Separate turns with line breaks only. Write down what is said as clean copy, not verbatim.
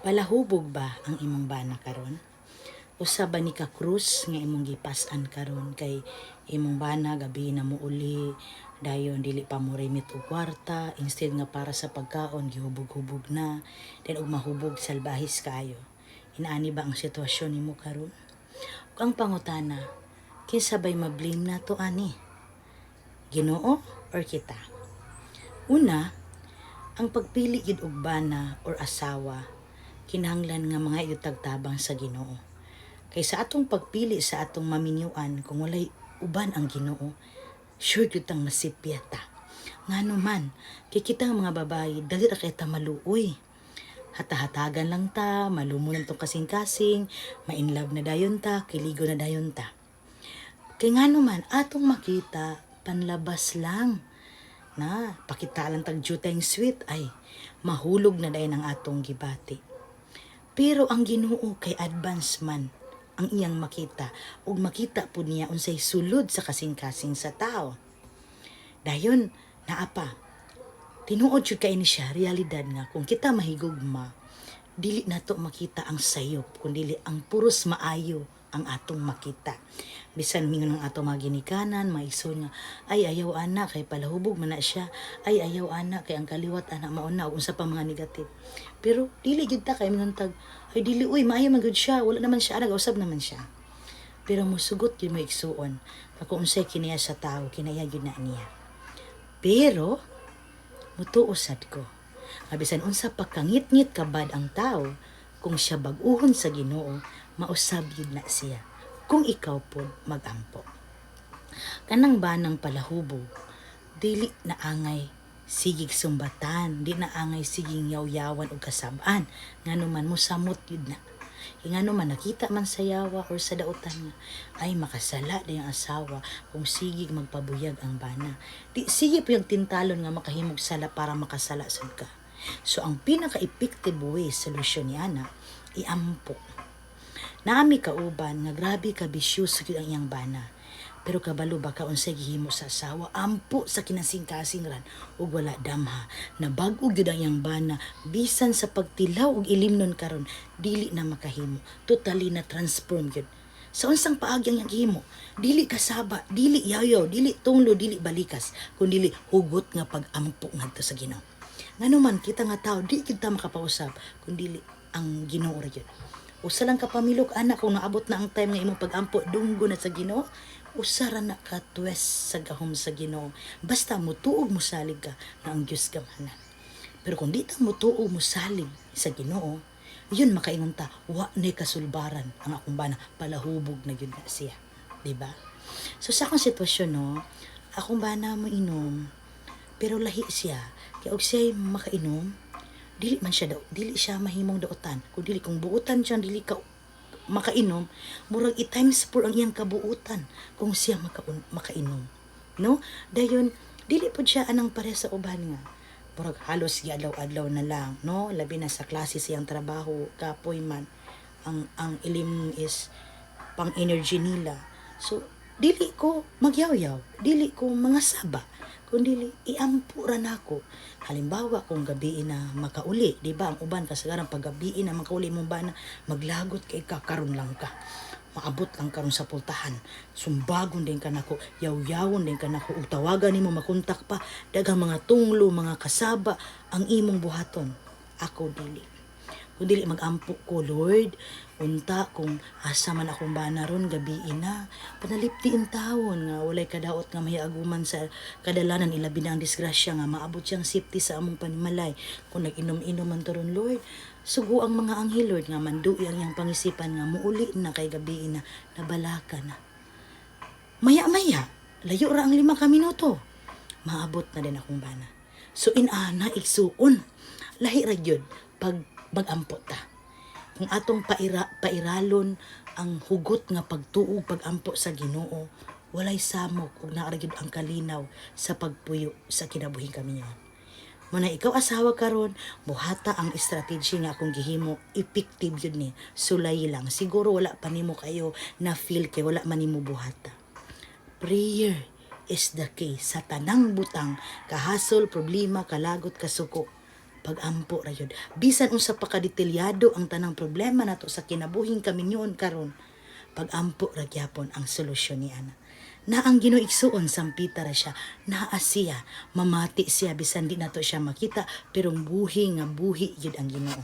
Palahubog ba ang imong bana karon? Usa ba ni ka krus nga imong gipas-an karon kay imong bana gabi na mouli, dayon dili pa mo remit og kwarta, instead nga para sa pagkaon gihubog-hubog na, then og mahubog salbahis kaayo? Inaani ba ang sitwasyon nimo karon? Ug ang pangutana, kinsa bay ma-blame nato ani? Ginoo or kita? Una, ang pagpili gyud og bana or asawa kinahanglan nga mga tagtabang sa Ginoo. Kay sa atong pagpili sa atong maminyuan, kung walay uban ang Ginoo, sure gyud tang masipya ta. Ngano man, kay kita nga mga babae, dali ra kay ta maluoy. Hata-hatagan lang ta, malumon ang tong kasing-kasing, ma-in love na dayon ta, kiligo na dayon ta. Kay ngano man, atong makita, panlabas lang. Na, pakita lang tag jutay sweet, ay, mahulog na dayon ang atong gibati. Pero ang Ginoo kay advance man ang iyang makita ug makita pud niya unsay sulod sa kasing-kasing sa tao. Dayon naa pa. Tinuod jud kay ni siya realidad nga kung kita mahigugma, dili nato makita ang sayop kun dili ang puros maayo ang atong makita. Bisan mingon ang atong mga ginikanan, maigsoon nga, "Ay, ayaw ana kay palahubog man na siya. Ay, ayaw ana kay ang kaliwat ana mauna," ug unsa pa mga negative. Pero dili gyud ta kay mingon tag, "Ay, dili uy, maayo man gyud siya, wala naman siya, nagausab naman siya." Pero musugot gyud mo, igsuon, kung unsay kiniya sa tao, kinaya gyud na niya. Pero mutuo sad ko nga bisan unsa pa kangitngit kabad ang tao, kung siya bag-uhon sa Ginoo, mausab gyud na siya. Kung ikaw pod magampo. Kanang banang palahubog, dili na angay sigig sumbatan, di na angay sigig yaw-yawan og kasab-an. Ngano man, mosamot yun na. Ngano man, nakita man sa yawa or sa dautan nga, ay, makasala di ang asawa kung sigig magpabuyag ang bana. Di sige po yung tintalon nga makahimog sala para makasala sad ka. So ang pinaka-effective way solution ni ana, iampo. Naami kauban nga grabe ka bisyoso gyud ang iyang bana. Pero kabalo ba ka unsay gihimo sa asawa? Ampo sa kinasing-kasing ran ug wala damha. Nabag-o gyud ang iyang bana bisan sa pagtilaw og ilimnon karon dili na makahimo. Totally na transform gyud. Sa unsang paagi ang iyang gihimo? Dili kasaba, dili yayaw, dili tunglo, dili balikas, kun dili hugot nga pag-ampo ngadto sa Ginoo. Ngano man, kita nga tao di kita makapausab kun dili ang Ginoo ra gyud. Usa lang ka pamilok ana, kung naabot na ang time nga imong pagampo dunggo na sa Ginoo, usa ra na ka twist sa gahom sa Ginoo. Basta mutuog mosalig ka nga ang Dios gamhanan. Pero kung di ta mutuog mosalig sa Ginoo, yun makaingon ta, wa na kasulbaran ang akong bana, palahubog na gyud na siya. Di ba? So sa akong sitwasyon, no, akong bana mo inom, pero lahi siya. Kaya og siya makainom, dili man siya daw, dili siya mahimong dautan. Kung dili kung buutan siya, dili ka makainom, murag i times 4 ang iyang kabuutan kung siya makainom. No? Dayon dili pud siya anang pare sa uban nga murag halos giadlaw-adlaw na lang, no? Labi na sa klase siyang trabaho, kapoy man. Ang ilim is pang energy nila. So dili ko magyawyaw, dili ko mga saba, kun dili iampo ra nako. Halimbawa, kung gabi na makauli, di ba ang uban kasagaran pag gabi na makauli mong bana, maglagot kay ka, karon lang ka. Maabot lang karon sa pultahan. Sumbagon din ka nako, yaw-yawon din ka nako, ug tawagan nimo makontak pa, daghang mga tunglo, mga kasaba ang imong buhaton. Ako dili. Kung dili magampo ko, "Lord, unta kung asa man akong bana ron, gabi na. Panalipti intawon nga walay kadaot nga mahiaguman sa kadalanan, ilabi na ang disgrasya nga maabot siyang safety sa among panimalay. Kung nag-inom-inom man to ron, Lord, sugo ang mga anghel, Lord, nga mandui ang iyang pangisipan nga muuli na kay gabi na, nabalaka na." Maya-maya, layo ra ang 5 ka minuto. Maabot na din akong bana. So inana, igsuon. Lahi ra gyud pag magampo ta. Kung atong pairalon ang hugot nga pagtuog pagampo sa Ginoo, walay samok ug naa ra gyud ang kalinaw sa pagpuyo sa kinabuhing kaminyohan. Muna ikaw asawa karon, buhata ang strategy nga akong gihimo, effective yun ni. Sulay lang. Siguro wala pa nimo kayo na feel kay wala man nimo buhata. Prayer is the key sa tanang butang, kahasol, problema, kalagot, kasuko. Pagampo ra yun. Bisan unsa pa kadetelyado ang tanang problema nato sa kinabuhing kaminyoon karon, pagampo ra gyapon ang solusyon ni ana. Na ang Ginoo, igsuon, sampita ra siya, naa siya, mamati siya bisan di nato siya makita, pero buhi nga buhi gyud ang Ginoo.